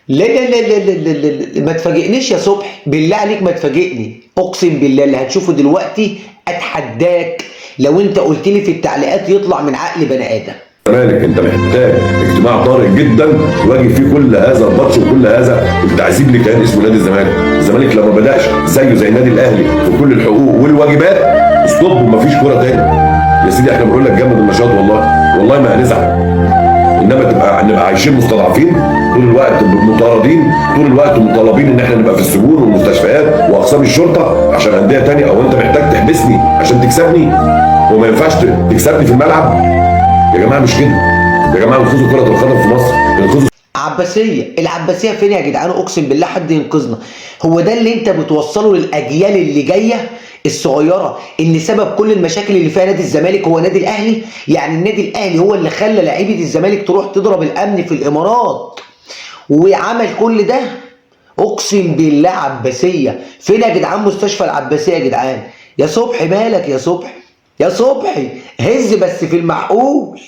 لا لا لا لا لا لا لا، ما تفاجئنيش يا صبحي، بالله عليك ما تفاجئني. اقسم بالله اللي هتشوفه دلوقتي اتحداك لو انت قلت لي في التعليقات يطلع من عقل بني ادم. الزمالك انت محتاج اجتماع طارئ جدا يواجه فيه كل هذا البطش وكل هذا التعذيب اللي كان اسمه نادي الزمالك. الزمالك لما بداش زيه زي النادي الاهلي في كل الحقوق والواجبات، stop، ومفيش كورة تاني. يا سيدي احنا بنقول لك جمد النشاط، والله والله ما هنزعل، انما نبقى عايشين مستضعفين طول الوقت، مطاردين طول الوقت، مطالبين ان احنا نبقى في السجون والمستشفيات واقسام الشرطة عشان اندية تانية، او انت محتاج تحبسني عشان تكسبني وما ينفعش تكسبني في الملعب. يا جماعة مش كده، يا جماعة انقذوا كره القدم في مصر، انقذوا. عباسيه، العباسية فين يا جدعان؟ اقسم بالله حد ينقذنا. هو ده اللي انت بتوصله للاجيال اللي جاية الصغيره، ان سبب كل المشاكل اللي فيها نادي الزمالك هو نادي الاهلي؟ يعني النادي الاهلي هو اللي خلى لعيبة الزمالك تروح تضرب الامن في الامارات وعمل كل ده؟ اقسم بالله عباسيه. فين يا جدعان مستشفى العباسية يا جدعان؟ يا صبحي مالك يا صبحي، يا صبحي هز بس في المعقول.